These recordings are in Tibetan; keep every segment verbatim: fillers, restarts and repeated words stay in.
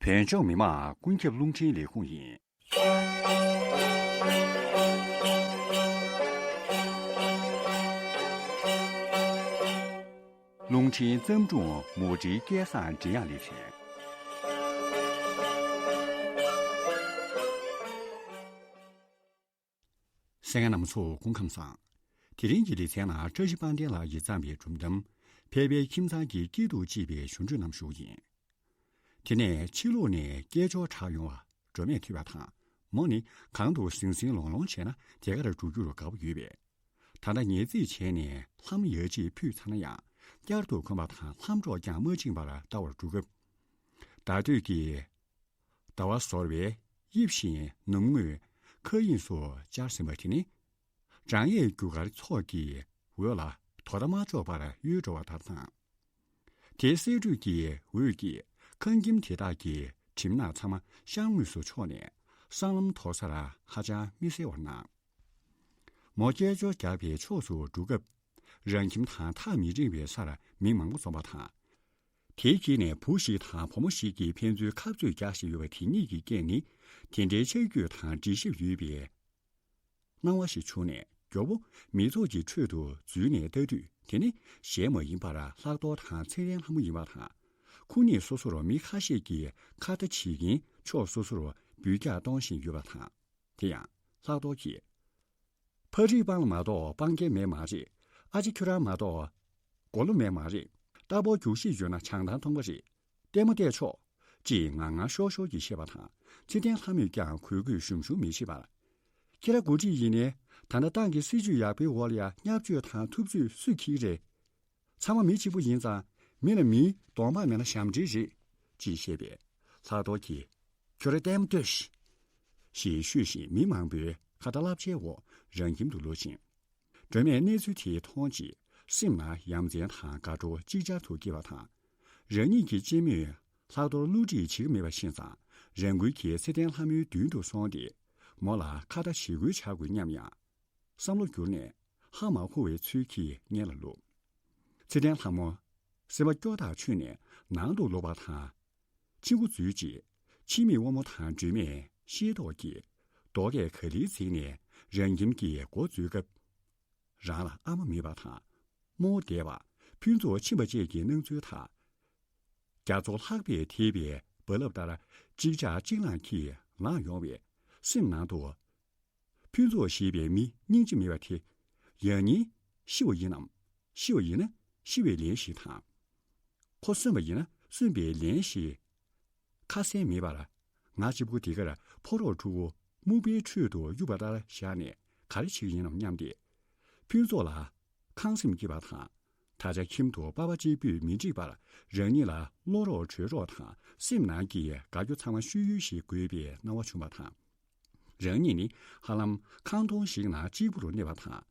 བོད་ལྗོངས་མི་དམངས་ཀུན་ཁྱབ་རླུང་འཕྲིན་ལས་ཁུངས་ཡིན། རླུང་འཕྲིན་བརྩམས་སྒྲུང་མུ་འབྲེལ་སྐལ་བཟང་འབྲི་དབྱངས་ལེ་ཚན། གསན་མཁན་རྣམ་པ་ཚོ་སྐུ་ཁམས་བཟང་། དེ་རིང་གི་ལེ་ཚན་ནང་བཀྲ་ཤིས་དཔལ་ལྡན་ལགས་ཀྱིས་བརྩམས་པའི་སྒྲུང་གཏམ། ཕལ་པའི་ཁྱིམ་ཚང་གི་སྐྱིད་སྡུག་ཅེས་པའི་ཞུ་འཕྲོས་རྣམས་ཞུ་གི་ཡིན། དེ་ནས་ཕྱི་ལོགས་ནས་སྐད་ཅོར་གྲགས་ཡོང་བ་སྒྲོལ་མས་ཐོས་པ་དང་། མོ་ནི་གང་དུ་ཟིང་ཟིང་ལོང་ལོང་བྱས་ན་དེ་གར་འགྲོ་རྒྱུར་དགའ་པོ་ཡོད་པས། ད་ལྟ་ཉལ་རྩིས་བྱས་ནས་ལྷམ་ཡ་གཅིག་ཕུད་ཚར་ན་ཡང་། བསྐྱར་དུ་འཁོན་པ་དང་ལྷམ་སྒྲོག་ཀྱང་མ་བཅིངས་པར་ལྟ་བར་འགྲོ་སྐབས། ཟླ་སྟོད་ཀྱི་ཟླ་བ་ཟོར་བའི་དབྱིབས་བཞིན་ནུབ་ངོས་མཁའ་དབྱིངས་སུ་འབྱར་ཟིན་པ་དེ་ནི། བགྲང་ཡས་རྒྱུ་སྐར་ཚོགས་ཀྱི་འོད་ལ་དོ་ཟླ་མ་ལྕོགས་པར་གཡོལ་འགྲོ་བ་ལྟར་དང་། དེའི་སེ་འབྲུས་ཀྱི་འོད་ཀྱིས་ཁང་ཁྱིམ་དེ་དག་གི་གྲིབ་ནག་ཚང་མ་ཤར་ངོས་སུ་ཕྱོགས་ནས་སྲང་ལམ་མཐོ་སར་ཧ་ཅང་མི་གསལ་བར་སྣང་། མོ་སྐད་ཅོར་རྒྱག་པའི་ཕྱོགས་སུ་འགྲོ་སྐབས། རང་ཁྱིམ་དང་ཐག་མི་རིང་བའི་སར་མི་མང་པོ་འཛོམས་པ་དང་། དེའི་དཀྱིལ་ནས་བུ་ཞིག་དང་བུ་མོ་ཞིག་གིས་ཕན་ཚུན་ཁ་རྩོད་རྒྱག་བཞིན་ཡོད་པ་དེ་གཉིས་ཀྱི་སྐད་ནི། དེ་འདྲའི་ཆ་རྒྱུས་དང་འདྲིས་གཤིས་ཡོད་པའི་སྣང་བ་ཞིག་བྱུང་ནས། མགྱོགས་པོ་མི་ཚོགས་ཀྱི་ཁྲོད་དུ་འཛུལ་ནས་ལྟ་དུས། དེ་ནི་གཞན་མ་ཡིན་པར་ལྷག་རྡོར་དང་ཚེ་བརྟན་ལྷ་མོ་ཡིན་པ་དང་། ཁོ་གཉིས་སོ་སོར་མི་ཁ་ཤས་ཀྱིས་ཁ་བརྡ་བྱེད་ཀྱིན་ཕྱོགས་སོ་སོར་འབུད་རྒྱག་གཏོང་བཞིན་ཡོད་པ་དང་། དེ་ཡང་ལྷག་རྡོར་གྱིས། ཕ་ཁྲིད་སྤང་ལ་མ་གཏོགས་སྤང་མཁན་མེད་མ་རེད། ཨ་ཅེ་ཁྱོད་རང་མ་གཏོགས་མགོ་ལོག་མེད་མ་རེད། རྟ་ཕོ་རྒྱུག་ཤེས་ཡོད་ན་བྱང་ཐང་མཐོང་གི་རེད། ལྟད་མོ་བལྟས་ཆོག་ཅེས་ངང་ངང་ཤོར་ཤོར་གྱིས་བཤད་པ་དང་། ཚེ་བརྟན་ལྷ་མོས་ཀྱང་གུས་གུས་ཞུམ་ཞུམ་མི་བྱེད་པར། ཁྱེད་རང་འགོ་ཁྲིད་ཡིན་ནའི། ད་ལྟ་ཏང་གི་སྲིད་ཇུས་ཡག་པོའི་འོག་ལ་ཡ་བརྙས་བཅོས་དང་ཐུབ་ཚོད་སུས་འཁྱེར་རེད། ཚང་མ་མི་གཅིག་པུ་ཡིན་ཙང་། མི་ལ་མིའི་གདོང་པ་མེད་ན་ཞབས་འདྲེན་རེད། ཅེས་བཤད་པས། ལྷག་རྡོར་གྱིས། ཁྱོད་རང་ལྟད་མོ་ལྟོས་ཤིག་ཞེས་ཤོད་བཞིན་མི་མང་པོའི་ཁ་བརྡ་བསླབ་བྱའི་འོག་རང་ཁྱིམ་དུ་ལོག་ཕྱིན། སྒྲོལ་མས་གནས་ཚུལ་དེ་མཐོང་རྗེས་སེམས་ནང་ཡ་མཚན་དང་དགའ་སྤྲོ་ཅིག་ཅར་དུ་སྐྱེས་པ་དང་། རང་ཉིད་ཀྱི་གཅེན་མོས་ལྷག་རྡོར་བསླུ་བྲིད་བྱེད་ཀྱི་མེད་པ་ཤེས་ཙང་། རང་འགུལ་གྱིས་ཚེ་བརྟན་ལྷ་མོའི་མདུན་དུ་སོང་སྟེ། མོ་ལ་ཁ་བརྡ་བྱེད་དགོས་ཆགས་དགོས་སྙམ་ཡང་། བསམ་བློ་བསྒྱུར་ནས་ཧ་མ་གོ་བའི་ཚུལ་གྱིས་སྔན་ལ་ལུས། ཚེ་བརྟན་ལྷ་མོ་སེམས་པ་སྐྱོ་ཐག་ཆོད་ནས་ནང་དུ་ལོག་པ་དང་། ཕྱི་སྒོ་འཛུལ་རྗེས་ཕྱི་མིག་དབང་མོ་དང་སྒྲོལ་མས་ཤེས་རྟོགས་ཀྱིས་རྡོ་སྐས་ག་ལེར་འཛེགས་ནས་རང་ཁྱིམ་གྱི་སྒོ་འཛུལ་སྐབས། རང་ལ་ཨ་མ་མེད་པ་དང་རྨོ་བསྡད་པ། ཕུན་ཚོགས་ཕྱིན་པ་བཅས་ཀྱི་སྣང་ཚུལ་དང་། རྒྱ་མཚོ་ལྷགས་པས་དེད་པའི་རྦ་རླབས་ལྟར་ཅིག་ཆར་ཅིག་ལངས་ཀྱིས་ལངས་ཡོང་བས་སེམས་ནང་དུ། ཕུན་ཚོགས་ཞེས་པའི་མི་སྙིང་རྗེ་མེད་པ་དེ། ཡང་སྙིང་ཤི་བ་ཡིན་ནམ། ཤི་བ་ཡིན་ན་ཤི་བའི་ལན་ཞིག་དང་། ཁོ་གསོན་པ་ཡིན་ན་གསོན་པའི་ལན་ཞིག་ཁ་གསལ་མེད་པར། ང་གཅིག་པུ་དེ་གར་ཕོ་རོག་ཕྲུ་གུ་སྨུག་པའི་ཁྲོད་དུ་གཡུག་པ་ལྟར་བཞག་ནས་ག་རེ་བྱེད་ཀྱི་ཡིན་ནམ་སྙམ་སྟེ། ཕུན་ཚོགས་ལ་ཁང་སེམས་སྐྱིད་པ་དང་། ད་ཆ་ཁྱིམ་དུ་པ་ཕ་གཅིག་པུས་མི་འགྲིག་པར། རང་ཉིད་ལ་བློ་རོགས་གྲོས་རོགས་དང་སེམས་ནང་གི་དགའ་སྐྱོ་ཚང་མ་བཤུ་ཡུལ་ཞིག་དགོས་པའི་སྣང་བ་བྱུང་བ་དང་། རང་ཉིད་ནི་ཧ་ལམ་ཁང་སྟོང་ཞིག་ནང་གཅིག་པུར་གནས་པ་དང་།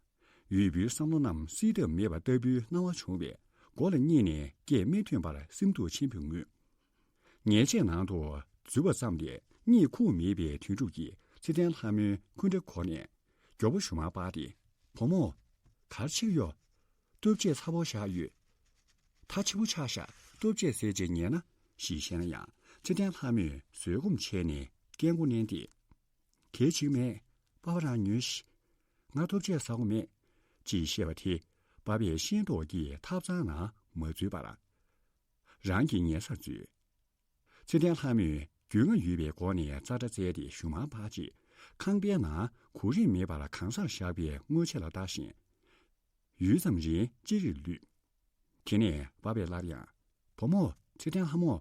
འོས་བུའི་བསམ་བློ་རྣམས་སེལ་ཐབས་མེད་པ་ལྟ་བུའི་སྣང་བ་བྱུང་བས། མགོ་ལ་གཉིད་ནས་སྐད་མི་ཐོན་པར་སེམས་སྡུག་ཆེན་པོས་ངུས། ཉལ་ཆས་ནང་དུ་འཛུལ་བ་ཙམ་ལས་གཉིད་ཁུག་མེད་པའི་དོན་གྲུབ་ཀྱིས་ཚེ་བརྟན་ལྷ་མོའི་འཁུན་སྒྲ་གོ་ནས་མགྱོགས་པོ་གཞུག་མར་སྤར་ཏེ། བུ་མོ། ག་རེ་བྱེད་ཀྱི་ཡོད། ལྟོ་ཆས་ཚ་པོ་བཞག་ཡོད། ད་ཕྱི་པོ་ཆགས་ཤག་ལྟོ་ཆས་ཟས་རྗེས་ཉལ་ན། ཞེས་བཤད་ན་ཡང་ཚེ་བརྟན་ལྷ་མོས་བཟོད་སྒོམ་བྱས་ནས་སྐད་མགོ་མནན་ཏེ། གལ་ཆེ་མེད། པ་ཕ་རང་ཉོས་ཤིག་ང་ལྟོ་ཆས་ཟ་དགོས་མེད། ཅེས་བཤད་པ་དེ་པ་ཕས་ཤེས་རྟོགས་ཀྱིས་ཐབ་ཚང་ནང་མ་འཛུལ་བར། རང་གི་ཉལ་སར་འཛུལ། ཚེ་བརྟན་ལྷ་མོས་རྒྱུས་མངའ་ཡོད་པའི་སྒོ་ནས་ཙག་སྒྲ་བཙལ་ཏེ་གཞུག་མར་སྤར་རྗེས། ཁང་པའི་ནང་གོ་རིམ་མེད་པར་གང་སར་བཞག་པའི་དངུལ་ཆས་ལ་ལྟ་བཞིན། ཡུད་ཙམ་རིང་ཅི་རིར་ལུས། དེ་ནས་པ་ཕས་སླར་ཡང་། བུ་མོ། ཚེ་བརྟན་ལྷ་མོ།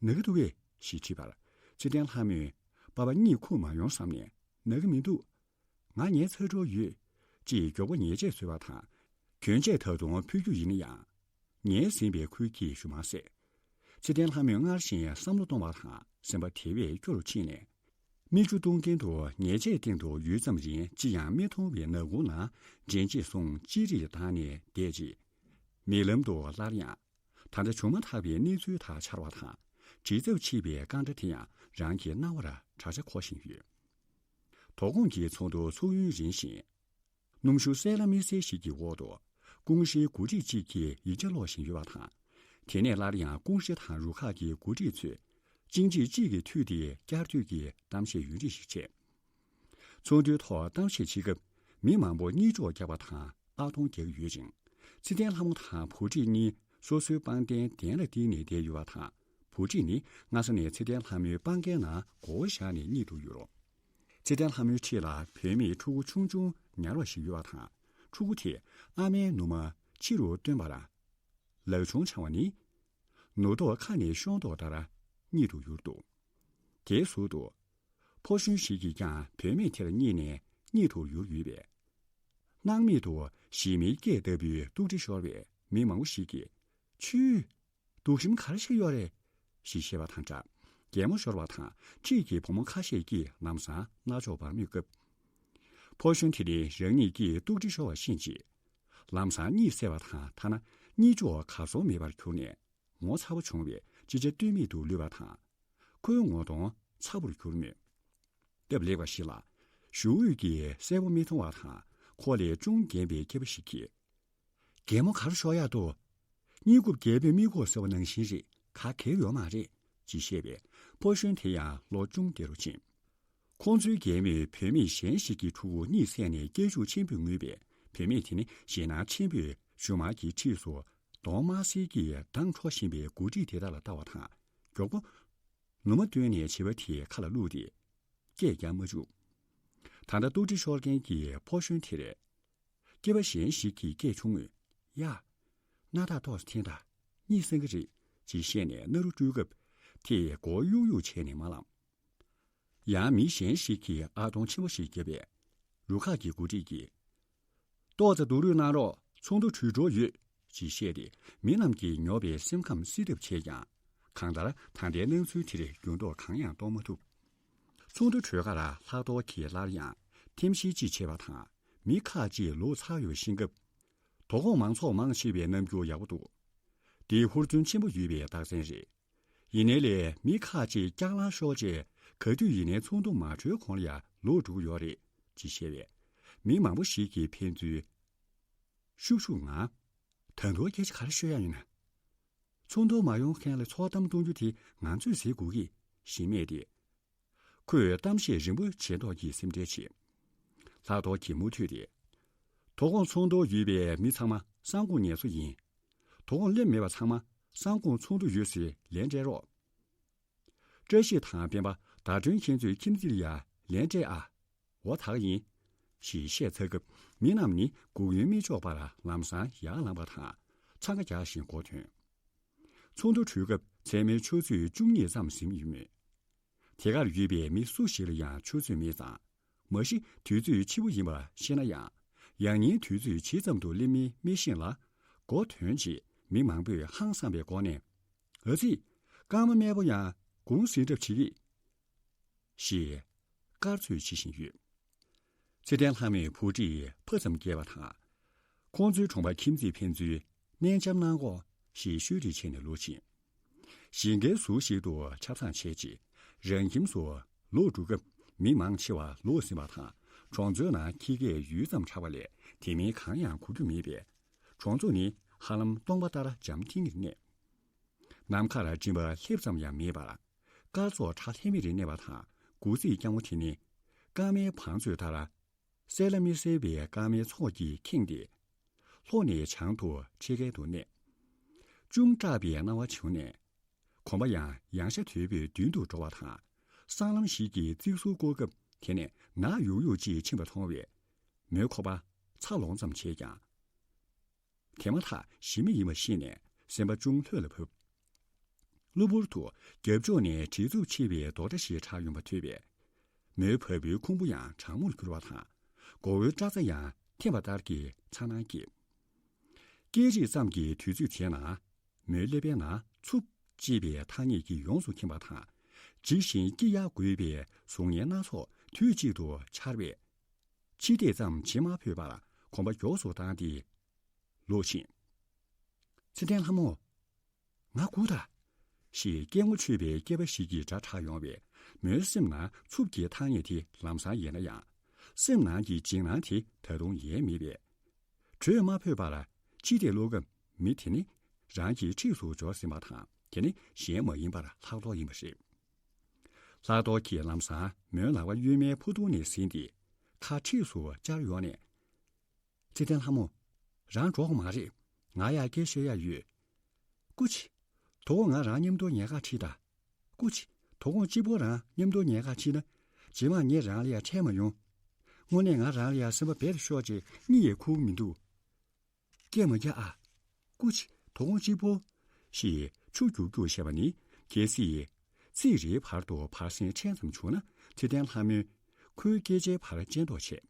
ན་གི་འདུག་གས། ཞེས་དྲིས་པར། ཚེ་བརྟན་ལྷ་མོས། པ་ཕ་གཉིད་ཁུག་མ་ཡོང་བསམ་ནས། ན་གི་མི་འདུག་ང་ཉལ་ཚར་འགྲོ་ཡོད། ཅེས་མགྱོགས་པོ་ཉལ་ཆས་བཟོས་པ་དང་། གྱོན་ཆས་ད་དུང་ཕུད་རྒྱུ་ཡིན་ན་ཡང་། ཉལ་ཟིན་པའི་ཁུལ་གྱིས་གཞུག་མར་བསད། ཚེ་བརྟན་ལྷ་མོས་སྔར་བཞིན་བསམ་བློ་གཏོང་བ་དང་སེམས་པ་དེ་བས་སྐྱོ་རུ་ཕྱིན་ནས། མིག་ཆུ་གཏོང་གིན་དུ་ཉལ་ཆས་སྟེང་དུ་ཡུད་ཙམ་རིང་ཅི་ཡང་མི་མཐོང་བའི་ནག་ཁུང་ནང་འདྲེན་བྱེད་ཟུང་ཅི་རིར་བརྡར་ནས་བསྡད་རྗེས། མིག་ལམ་དུ་སླར་ཡང་། ད་ལྟ་བྱུང་མ་ཐག་པའི་གནས་ཚུལ་དག་འཆར་བ་དང་། དྲི་ཚབ་ཆེ་བའི་རྐང་སྒྲ་དེ་ཡང་རང་གི་རྣ་བར་གྲགས་ཆ་འཁོར་བཞིན་ཡོད། དོ་དགོང་གི་ཚོགས་འདུར་ཚུགས་ཡུན་རིང་ཞིང་། སྣུམ་ཞུ་གསལ་ལ་མི་གསལ་ཞིག་གི་འོག་ཏུ། ཀུང་ཧྲེའི་འགོ་ཁྲིད་ཅིག་གིས་ཡིག་ཆ་ཀློག་བཞིན་ཡོད་པ་དང་། དེ་ནས་སླར་ཡང་ཀུང་ཧྲེ་དང་རུ་ཁག་གི་འགོ་ཁྲིད་ཚོས། གཅིན་སྒྲིལ་གཅིག་གིས་མཐུད་དེ་བསྐྱར་ཟློས་ཀྱི་གཏམ་བཤད་ཡུན་རིང་ཞིག་བྱས། ཚོགས་འདུའི་ཐོག་གཏམ་བཤད་བྱེད་སྐབས་མི་མང་པོ་གཉིད་ཅོག་རྒྱག་པ་དང་ཨ་གདོང་རྒྱག་གི་ཡོད་ཅིང་། ཚེ་བརྟན་ལྷ་མོ་དང་བུ་ཁྲིད་གཉིས་སོ་སོའི་པང་གདན་གདན་ལ་བཏིང་ནས་བསྡད་ཡོད་པ་དང་། བུ་ཁྲིད་ནི་སྔ་ས་ནས་ཚེ་བརྟན་ལྷ་མོའི་པང་གདན་ནང་མགོ་བོ་བཞག་ནས་གཉིད་དུ་ཡུར། ཚེ་བརྟན་ལྷ་མོའི་འཁྲིས་ལ་བུད་མེད་ཕྲུ་གུ་ཆུང་ཆུང་ཉར་བ་ཞིག་ཡོད་པ་དང་། ཕྲུ་གུ་དེས་ཨ་མའི་ནུ་མ་ཕྱི་རུ་བཏོན་པ་ལ། ལག་ཆུང་འཆང་བ་ནི། ནུ་ཏོག་ཁ་ནས་ཤོང་ཏོག་ལྟར་གཉིད་དུ་ཡུར་འདུག་དེའི་ཟུར་དུ། ཕོ་གཞོན་ཞིག་གིས་ཀྱང་བུད་མེད་དེར་གཉིད་ནས་གཉིད་དུ་ཡུར་ཡོད་པས། སྣང་མེད་དུ་ཞི་མིའི་སྐད་ལྟ་བུའི་སྡུག་དྲི་ཤོར་བས་མི་མང་པོ་ཞིག་གིས། ཁྱོད། སྡུག་ཞིམ་ག་རེ་བྱས་ཡོད་རེད། ཞེས་བཤད་པ་དང་སྦྲགས། གད་མོ་ཤོར་བ་དང་འཁྲིས་ཀྱི་བུ་མོ་ཁ་ཤས་ཀྱིས་ལམ་སང་རྣ་ཅོག་སྦར་མོས་བཀབ། ཕོ་གཞོན་དེ་ནི་རང་ཉིད་ཀྱིས་སྡུག་དྲི་ཤོར་བ་ཤེས་རྗེས། ལམ་སང་གཉིད་སད་པ་དང་ཐ་ན་གཉིད་ཅོག་གར་སོང་མེད་པར་གྱུར་ནས། ངོ་ཚ་པོ་བྱུང་བས་ཅི་བྱ་གཏོལ་མེད་དུ་ལུས་པ་དང་། ཁོའི་ངོ་གདོང་ཚ་པོར་གྱུར་མོད། སྟབས་ལེགས་པ་ཞིག་ལ། གཞུག་འོད་ཀྱིས་གསལ་པོ་མི་མཐོང་བ་དང་ཁོ་ལས་ཅུང་རྒན་པའི་སྐྱེས་པ་ཞིག་གིས། གད་མོ་ག་རེ་ཤོར་ཡག་འདུག་གཉིད་ཁུག་རྒྱལ་པོས་མིག་ཁུག་ཟེར་བ་ནང་བཞིན་རེད། ག་གེ་ཡོད་མ་རེད། ཅེས་བཤད་པས་ཕོ་གཞོན་དེ་ཡང་བློ་ཅུང་བདེ་རུ་ཕྱིན། ཁོང་ཚོའི་རྒན་མོས་བུད་མེད་གཞན་ཞིག་གི་ཕྲུ་གུ་གཉིད་སད་ནས་སྐད་ཤུགས་ཆེན་པོས་ངུས་པས། བུད་མེད་དེ་ནི་ཞེད་སྣང་ཆེན་པོས་ཞུ་མར་གྱི་འཁྲིས་སུ་གདོང་དམར་སེར་གྱིས་མདངས་འཕྲོག་བཞིན་པའི་འགོ་ཁྲིད་དེ་དག་ལ་ལྟ་བ་དང་། མགྱོགས་པོ་ནུ་མ་བཏོན་ནས་བྱིས་པ་དེའི་ཁ་ལ་བླུགས་ཏེ། སྐད་རྒྱག་མ་བཅུག་ད་ལྟ་སྡུག་དྲི་ཤོར་མཁན་གྱི་ཕོ་གཞོན་དེ་རེད། སྐྱེས་པ་གཞན་ཞིག་གིས་སྐད་ཆུང་ངུས། ཡ། སྣ་ཐག་ཏོག་ཙམ་འཐེན་དང་། གཉིད་སད་ཀྱི་རེད། ཅེས་བཤད་ནས་སྣ་རུ་བཀྲུས་སྐབས། དེས་མགོ་གཡུག་གཡུག་བྱས་ནས་མ་ལངས། ཡང་མི་གཞན་ཞིག་གིས་ཨ་གདོང་ཆེན་པོ་ཞིག་བརྒྱབ་པས། རུ་ཁག་གི་འགོ་ཁྲིད་ཀྱིས། ཏོག་ཙམ་སྡུག་རུས་གནང་རོགས། ཚོགས་འདུ་གྲོལ་འགྲོ་ཡོད། ཅེས་བཤད་དེ་མི་རྣམས་ཀྱིས་ཉོབ་པའི་སེམས་ཁམས་སེལ་ཐབས་བྱས་ཀྱང་། གང་ལྟར་ད་ལྟའི་སྣང་ཚུལ་དེར་འགྱུར་ལྡོག་གང་ཡང་གཏོང་མ་ཐུབ། ཚོགས་འདུ་གྲོལ་ཁར་ལྷག་རྡོར་གྱིས་སླར་ཡང་ཐེམ་བཤེར་ཅིག་བྱས་པ་དང་། མི་ཁག་ཅིག་ལོག་ཚར་ཡོད་པ་ཤེས་སྐབས། དོ་དགོང་མང་ཚོགས་མང་ཆེ་བའི་རྣམ་འགྱུར་ཡག་པོ་འདུག་འདི་ཧུར་བརྩོན་ཆེན་པོ་ཡོད་པའི་རྟགས་མཚན་རེད། ཡིན་ནའི་ལས་མི་ཁག་ཅིག་སྐྱག་ལང་ཤོར་རྗེས་ག་དུས་ཡིན་ནའི་ཚོགས་འདུ་མ་གྲོལ་གོང་ལ་ཡང་ལོག་འགྲོ་གི་ཡོད་རེད། ཅེས་བཤད་པས། མི་མང་པོ་ཞིག་གིས་ཕན་ཚུན་ཤུགས་ཤུགས་ངང་། ད་དུང་སྐད་ཆ་ག་རེ་ཤོད་ཡག་ཡོད་ན། ཚོགས་འདུར་མ་ཡོང་མཁན་ལ་ཚོགས་གཏམ་གཏོང་རྒྱུ་དེ་ང་ཚོས་ཟེར་དགོས་ཀྱི། ཞེས་སྨྲས་ཏེ། ཁོས་གཏམ་བཤད་རིང་པོ་བྱས་མདོག་གིས་སེམས་ཁྲལ་བྱེད། ལྷག་རྡོར་གྱིས་མུ་མཐུད་དེ། དོ་དགོང་ཚོགས་འདུར་ཡོད་པའི་མི་ཚང་མ་གསང་སྐུང་ངལ་གསོ་ཡིན། དོ་དགོང་སླེབས་མེད་པ་ཚང་མ་གསང་སྐུང་ཚོགས་འདུ་ཡོད་ཟེར་ལན་སྤྲད་རོགས། བཀྲ་ཤིས་དང་སྤེན་པ། ཟླ་སྒྲོན་ཁྱེད་ཚོས་ཁྱིམ་མཚེས་ལ་ཡ་ལན་སྤྲད་ཨ། འོ་ད་ག་ཡིན། ཞེས་བཤད་ཚར་སྐབས་མི་རྣམས་ནི་སྒུག་ཡུན་མི་ཆོག་པར་ལམ་སང་ཡར་ལངས་པ་དང་འཚང་ཁ་རྒྱག་བཞིན་འགོ་ཐོན། ཚོགས་འདུ་གྲོལ་སྐབས་མཚན་མོའི་ཆུ་ཚོད་བཅུ་གཉིས་ཙམ་ཟིན་ཡོད་མོད། དེ་གར་ཡོད་པའི་མི་སུ་ཞིག་ལ་ཡང་ཆུ་ཚོད་མེད་ཙང་། མ་གཞི་དུས་ཚོད་ཕྱི་པོ་ཡིན་པ་ཤེས་ན་ཡང་། ཡང་སྙིང་དུས་ཚོད་ཇི་ཙམ་དུ་སླེབས་མིན་མི་ཤེས་ལ། འགོ་ཐོན་རྗེས་མི་མང་པོས་ཧང་སངས་པའི་སྒོ་ནས། ཨ་ཙི། སྐར་མ་དམར་པོ་ཡང་དགུང་ཟིན་གྲབས་བྱེད་ཀྱི། ཞེས་དཀར་ཚོད་བྱེད་བཞིན་ཡོད། ཚེ་བརྟན་ལྷ་མོས་བུ་ཁྲིད་ཕ་ཙམ་སྐྱེས་པ་དང་། ཁོང་ཚོའི་གྲོང་པ་ཁྱིམ་མཚེས་ཕན་ཚུན་གནས་འཆམ་གནང་གོ། ཞེས་ཤོད་རེས་བྱས་ནས་ལོག་ཕྱིན། ཞིང་ཁའི་ཟུར་ཞིག་ཏུ་ཆབ་གསང་བྱས་རྗེས་རང་ཁྱིམ་སུ་ལོག་འགྲོ་སྐབས་མི་མང་ཆེ་བ་ལོག་ཟིན་པ་དང་གྲོང་ཚོའི་ནང་ཁྱི་སྐད་ཡུད་ཙམ་གྲགས་པ་ལས་དེ་མིན་གང་ཡང་གོ་རྒྱུ་མེད་པས། གྲོང་ཚོ་ནི་ཧ་ལམ་སྟོང་པ་ལྟར་འཇམ་ཐིང་ངེར་གནས། ནམ་མཁར་སྤྲིན་པ་ལྷེབ་ཙམ་ཡང་མེད་པར་སྐར་ཚོགས་ཁྲ་ལྷེབ་མེར་གནས་པ་དང་། དགུ་རྩིས་རྐྱང་བ་དེ་ནི་སྐར་མའི་བང་མཛོད་ལྟར་གསལ་ལ་མི་གསལ་བའི་སྐར་མའི་ཚོགས་ཀྱིས་ཁེངས་ཏེ། ལྷོ་ནས་བྱང་དུ་ཕྱེད་ཀ་དུ་གནས། ཅུང་སྐྲག་པའི་སྣང་བ་བྱུང་ནས། གོམ་པ་ཡང་ཡང་ཤ་དོད་པོས་མདུན་དུ་འགྲོ་བ་དང་། སྲང་ལམ་ཞིག་གི་རྩིག་ཟུར་བསྐོར་སྐབས་དེ་ནས་ནག་ཡུག་ཡུག་ཅིག་ཕྱིན་པ་མཐོང་བས། མོའི་ཁོག་པ་ཚ་ལོང་ཙམ་བྱས་ཀྱང་། དེ་མ་ཐག་ཞི་མི་ཡིན་པ་ཤེས་ནས་སེམས་པ་ཅུང་ལྷོད་ལ་བབས། གློ་བུར་དུ་རྒྱབ་ཕྱོགས་ནས་བྲེལ་འཚུབ་ཆེ་བའི་རྡོག་སྒྲ་ཞིག་གྲགས་ཡོང་བ་ཐོས་པས། མོའི་བ་སྤུའི་ཁུང་བུ་ཡང་གྲང་མོར་གྱུར་བ་དང་། མགོ་བོའི་སྐྲ་རྩ་ཡང་འཐེན་པ་ལྟར་གྱི་ཚ་ནང་སྐྱེས། སྐད་ཅིག་ཙམ་གྱི་དུས་ཚོད་དེའི་ནང་། མོའི་ཀླད་པའི་ནང་འཚུབ་ཅེས་པའི་ཐ་སྙད་ཀྱིས་ཡོངས་སུ་ཁེངས་པ་དང་། འཇིགས་ཤིང་སྐྱི་གཡའ་འགུལ་བའི་གཟུགས་བརྙན་སྣ་ཚོགས་དུས་གཅིག་ཏུ་འཆར་བས། ཕྱི་བལྟས་ཙམ་བྱེད་མ་ཕོད་པར་གོམ་པ་མགྱོགས་སུ་བཏང་སྟེ་ལོག་ཕྱིན། ཚེ་བརྟན་ལྷ་མོ། ང་སྒུག་དང་། ཞེས་སྐད་ངོ་ཆོད་པའི་སྐྱེས་པ་ཞིག་གི་སྒྲ་གྲགས་ཡོང་བས། མོའི་སེམས་ནང་འཚུབ་ཀྱི་ཐ་སྙད་དེ་ལམ་སང་ཡིན་ན་ཡང་། སེམས་ནང་གི་འཇིགས་སྣང་དེ་ད་དུང་ཡལ་མེད་པས། བྲོས་མ་ཕོད་པར་ཕྱི་བལྟས་ཀློག་སྐབས་མི་དེ་ནི་རང་གི་འཁྲིས་སུ་འབྱོར་ཟིན་པ་དང་། དེ་ནི་གཞན་མ་ཡིན་པར་ལྷག་རྡོར་ཡིན་པ་རེད། ལྷག་རྡོར་གྱིས་ལམ་སང་མོའི་ལག་པ་གཡོན་མའི་ཕུ་ཐུང་ནས་ཟིན་ཏེ། ཁ་འཁྲིས་སུ་བཅར་ཡོང་ནས། ཚེ་བརྟན་ལྷ་མོ། རང་འགྲོ་དགོས་མ་རེད། ང་ཡང་སྐད་ཤོད་ཡ་ཡོད། སྐུ་མཁྱེན། དོ་དགོང་ང་རང་མཉམ་དུ་ཉལ་ཁར་ཁྲིད་དང་། སྐུ་མཁྱེན། དོ་དགོང་གཅིག་པོ་རང་མཉམ་དུ་ཉལ་ཁར་ཁྲིད་ན། རྗེས་མ་ངས་རང་ལ་ཡ་འཕྲད་མ་ཡོང་། དངོས་གནས་ང་རང་ལ་ཡ་སེམས་པ་རྦད་དེ་ཤོར་བྱས་གཉིད་ཡང་ཁུག་མི་འདུག་སྐད་མ་རྒྱག་ཨ། སྐུ་མཁྱེན། དོ་དགོང་གཅིག་པོ། ཞེས་ཆུ་རྒྱུག་རྒྱུག་བྱས་པ་ནི། གལ་སྲིད་ཚིག་རེའི་བར་དུ་བར་གསེང་ཕྲན་ཙམ་བྱུང་ན། ཚེ་བརྟན་ལྷ་མོས་ཁོའི་སྐད་ཆའི་བར་ཅན་འདྲ་བྱས།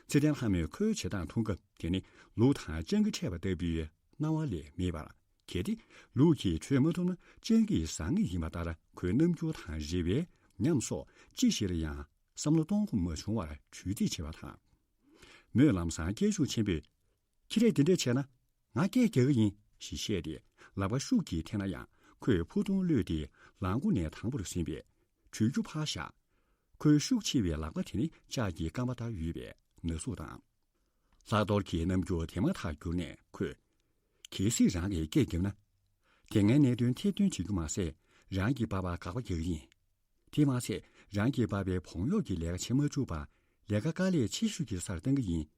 ཚེ་བརྟན་ལྷ་མོས་ཁོའི་བྱེད་སྟངས་མཐོང་སྐབས། དེ་ནི་ལུག་དང་སྤྱང་ཀི་འཕྲད་པ་ལྟ་བུའི་སྣང་བ་ལས་མེད་པར། གལ་ཏེ་ལུག་གིས་བྲོས་མ་ཐུབ་ན། སྤྱང་ཀིས་ཟ་ངེས་ཡིན་པ་ལྟར། ཁོའི་རྣམ་འགྱུར་དང་རེ་བའི་ཉམས་སོགས་ཅི་ཞིག་ལ་ཡང་བསམ་བློ་གཏོང་དགོས་མ་བྱུང་བར་གྲོས་འདེབས་བྱེད་པ་དང་། མོས་ལམ་སང་སྐད་ཤུགས་ཆེན་པོས། ཁྱེད་རས་འདི་འདྲས་བྱས་ན། ང་སྐད་རྒྱག་གི་ཡིན། ཞེས་བཤད་དེ། ལག་པ་ཤུགས་ཀྱིས་འཐེན་ན་ཡང་། ཁོས་ཕུ་ཐུང་གློད་དེ་ལག་མགོ་ནས་དང་པོར་ཟིན་པས། བྲོས་རྒྱུ་ཕར་བཞག་ཁོའི་ཤུགས་ཆེ་བའི་ལག་པ་དེ་ནི་ལྕགས་ཀྱི་རྐང་པ་ལྟར་ཡོད་པས་ན་ཟུག་དང་། ལྷག་རྡོར་གྱི་རྣམ་འགྱུར་དེ་མ་ཐག་འགྱུར་ནས། ཁོས། གལ་སྲིད་རང་གིས་སྐད་བརྒྱབ་ན། དེ་སྔའི་གནད་དོན་ཐེར་འདོན་བྱེད་རྒྱུ་མ་ཟད། རང་གི་པ་ཕར་དགག་པ་རྒྱག་གི་ཡིན། དེ་མ་ཚད། རང་གི་པ་ཕའི་བོང་གཡོག་གི་ལས་ཀ་བྱེད་མ་བཅུག་པར། ལས་ཀ་དཀའ་ལས་ཆེ་ཤོས་ཀྱི་སར་བཏང་གི་ཡིན།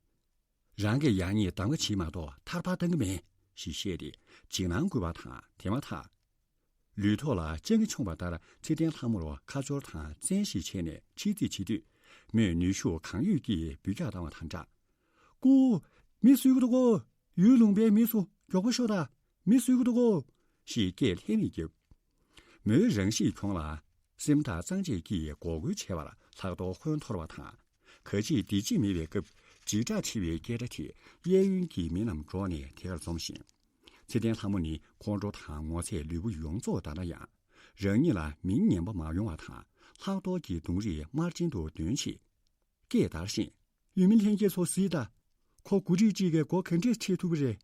རང་གིས་ཡག་ཉེས་གདམ་ག་བྱེད་མ་གཏོགས་ཐར་པར་བཏང་གི་མེད། ཞེས་བཤད་དེ་འཇིགས་སྣང་བསྐུལ་བ་དང་། དེ་མ་ཐག་ལུས་ཐོག་ལ་སྤྱང་ཀི་མཆོངས་པ་ལྟར་ཚེ་བརྟན་ལྷ་མོར་ཁ་སྦྱོར་དང་བཙན་ཤེད་བྱས་ནས་ཕྱིར་རྩིས་བྱེད་དུས། མོས་ནུས་ཤུགས་གང་ཡོད་ཀྱིས་འབུད་རྒྱག་བཏང་བ་དང་སྦྲགས། ཀུ། མི་གསོད་ཀྱི་འདུག་གོ། ཡུལ་ལུང་པའི་མི་ཚོ་མགྱོགས་པོ་ཤོག་དང་། མི་གསོད་ཀྱི་འདུག་གོ། ཞེས་སྐད་ལྷད་མེད་བརྒྱབ། མོའི་རང་གཤིས་གྱོང་ལ། སེམས་ཐག་གཙང་བཅད་ཀྱིས་འགོག་རྒོལ་བྱས་པར་ལྷག་རྡོར་ཁོང་འཐོར་བ་དང་། ག་ཅི་བདེ་སྐྱིད་མེད་པའི་སྐབས་འཇིགས་སྐྲག་ཆེ་བའི་སྐད་སྒྲ་དེ་གཡས་གཡོན་གྱི་མི་རྣམས་སྒྲོག་ནས་དེ་གར་འཛོམས་ཤིང་། ཚེ་བརྟན་ལྷ་མོ་ནི་ཁོང་ཁྲོ་དང་ངོ་ཚས་ལུས་པོ་ཡོངས་རྫོགས་འདར་ན་ཡང་། རང་ཉིད་ལ་མིང་ངན་པ་མ་ཡོང་བ་དང་། ལྷག་རྡོར་གྱི་གདོང་རིས་དམར་རྗེན་དུ་འདོན་ཆེད། སྐད་འདར་བཞིན། ཡུལ་མི་ལྷན་རྒྱས་ཚོ་གཟིགས་དང་། ཁོ་འགོ་ཁྲིད་གཅིག་གིས་སྒོ་ག་འདྲས་ཕྱེ་ཐུབ་པ་རེད།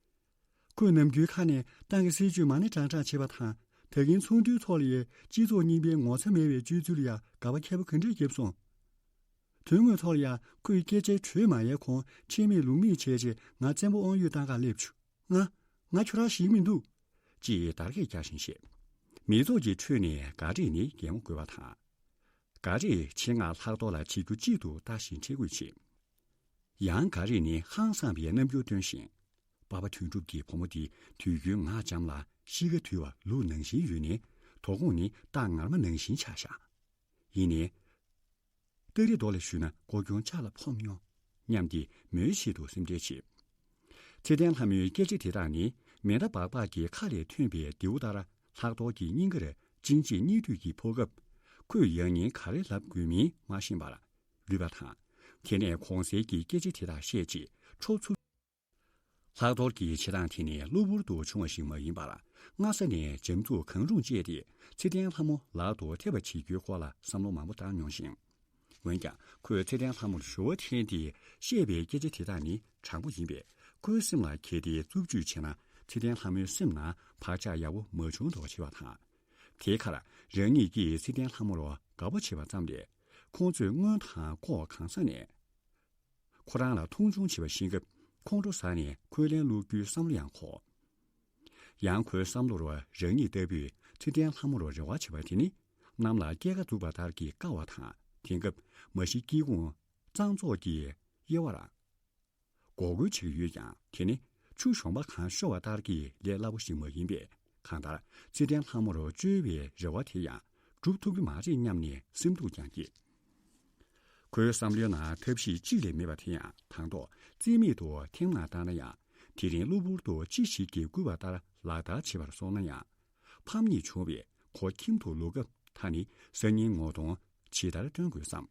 ཁོས་ནམ་རྒྱུན་ཁ་ནས་ཏང་གི་སྲིད་བྱུས་མ་ཎི་བགྲང་བགྲང་བྱེད་པ་དང་། ད་གིན་ཚོགས་འདུའི་ཐོག་ལ་ཡང་སྤྱི་ཚོགས་རྙིང་པའི་ངོ་ཚ་མེད་པའི་སྤྱོད་ཚུལ་ལ་ཡང་དགག་པ་མཁས་པོ་ག་འདྲས་བརྒྱབ་སོང་། དོན་དངོས་ཐོག་ལ་ཡང་ཁོས་སྐད་ཆའི་དྲོད་མ་ཡལ་གོང་ཁྲེལ་མེད་ལུགས་མེད་བྱས་རྗེས་ང་བཙན་པོ་དབང་ཡོད་བཏང་གར་སླེབས་བྱུང་། ང་། ང་ཁྱོད་རང་ཞིག་མི་འདུག་ཅེས་འདར་སྐད་རྒྱག་བཞིན་བཤད། མི་ཚོགས་ཀྱི་ཁྲོད་ནས་ག་རེ་ནི་གད་མོ་དགོད་པ་དང་། ག་རེ་ཆེད་མངགས་ལྷག་རྡོར་ལ་བྱེད་རྒྱུ་གཅིག་ཏུ་ལྟ་བཞིན་ཁྲེལ་དགོད་བྱེད། ཡང་ག་རེ་ནི་ཧང་སངས་པའི་རྣམ་འགྱུར་སྟོན་བཞིན། པ་ཕ་དོན་གྲུབ་ཀྱི་བུ་མོ་འདི་དུས་རྒྱུན་ངག་འཇམ་ལ་གཤིས་ཀ་དུལ་བ་ལུག་ནང་བཞིན་ཡོད་ནས། དོ་དགོང་ནི་སྟག་ངར་མ་ནང་བཞིན་ཆགས་བཞག་ཡིན་ནའི། སྟག་རི་རྡོ་ལ་བཞུས་ན་སྒོ་སྐྱོང་ལྕགས་ལ་ཕོབ་མྱོང་སྙམ་སྟེ་མོའི་ཆེད་དུ་སེམས་ཁྲལ་བྱེད། ཚེ་བརྟན་ལྷ་མོའི་སྐད་ཆ་དེ་དག་ནི་མེ་མདའ་སྦག་སྦག་གི་ཁ་ལས་ཐོན་པའི་རྡེའུ་ལྟར་ལྷག་རྡོར་གྱི་སྙིང་གར་ཅིང་ཅིང་གཉིད་དུས་ཀྱི་ཕོག་སྐབས། ཁོས་ཡང་སྙིང་ག་རེ་ལབ་དགོས་མིན་མ་ཤེས་པར་ལུས་པ་དང་། དེ་ནས་གོང་གསལ་གྱི་སྐད་ཆ་དེ་དག་བཤད་རྗེས་ཁྲོ་ཚུར། ལྷག་རྡོར་གྱི་བྱེད་སྟངས་དེ་ནི་གློ་བུར་དུ་བྱུང་བ་ཞིག་མ་ཡིན་པར། སྔ་ས་ནས་འཇམ་རྩུབ་གང་རུང་སྤྱད་དེ་ཚེ་བརྟན་ལྷ་མོ་ལག་ཏུ་ཐེབས་པ་བྱེད་རྒྱུའི་སྐོར་ལ་བསམ་བློ་མང་པོ་བཏང་མྱོང་ཞིང་། འོན་ཀྱང་ཁོས་ཚེ་བརྟན་ལྷ་མོར་ཞུ་བ་འཐེན་ཏེ་བཤད་པའི་སྐད་ཆ་དེ་དག་ནི་དྲང་པོ་ཡིན་པས། ཁོའི་སེམས་ལ་གལ་ཏེ་རྩུབ་སྤྱོད་བྱས་ན། ཚེ་བརྟན་ལྷ་མོའི་སེམས་ནང་བག་ཆགས་ཡག་པོ་མ་བྱུང་འདྲ་བ་བྱེད་པ་དང་། དེའི་ཁར་རང་ཉིད་ཀྱིས་ཚེ་བརྟན་ལྷ་མོར་དགའ་པོ་བྱེད་པ་ཙམ་ལས། ཁོང་ཚོས་སྔོན་དང་ལྐོག་གང་ས་ནས། ཁོ་རང་ལ་མཐོང་ཆུང་བྱེད་པ་ཤེས་སྐབས་ཁོང་ཁྲོ་ཟ་ནས་འཁོན་ལན་སློག་རྒྱུའི་བསམ་བློ་ཡང་འཁོར། ཡང་ཁོའི་བསམ་བློར་རང་ཉིད་ལྟ་བུས་ཚེ་བརྟན་ལྷ་མོར་རེ་བ་བྱེད་པ་དེ་ནི། གནམ་ལ་སྐྱེས་ཀ་འཛུགས་པ་ལྟར་གྱི་དཀའ་བ་དང་། དེང་སྐབས་མ་གཞི་སྐྱེ་ཁུངས་གཙང་བཙོག་གི་དབྱེ་བ་རང་འགོག་རྒོལ་བྱེད་ཀྱི་ཡོད་ཀྱང་། དེ་ནི་ཆུ་གཞོང་པ་གང་ཤོར་བ་ལྟར་གྱི་ལས་སླ་པོ་ཞིག་མ་ཡིན་པས། གང་ལྟར་ཚེ་བརྟན་ལྷ་མོར་བཅོལ་བའི་རེ་བ་དེ་ཡང་འགྲུབ་ཐུབ་ཀྱི་མ་རེད་སྙམ་ནས་སེམས་སྡུག་ཀྱང་སྐྱེས། ཁོའི་བསམ་བློའི་ནང་ཐབས་ཤེས་གཅིག་ལས་མེད་པ་དེ་ཡང་དང་ཐོག་རྩིས་མེད་དུ་ཐེངས་མང་བཏང་ན་ཡང་། དེ་རིང་གློ་བུར་དུ་ཅི་ཞིག་གིས་བསྐུལ་བ་ལྟར་ལག་བསྟར་བྱེད་པར་སོང་ན་ཡང་། ཕམ་ཉེས་བྱུང་བས་ཁོ་ཁྱིམ་དུ་ལོག་སྐབས། ད་ནི་སང་ཉིན་ངོ་གདོང་ཇི་ལྟར་སྟོན་དགོས་སམ།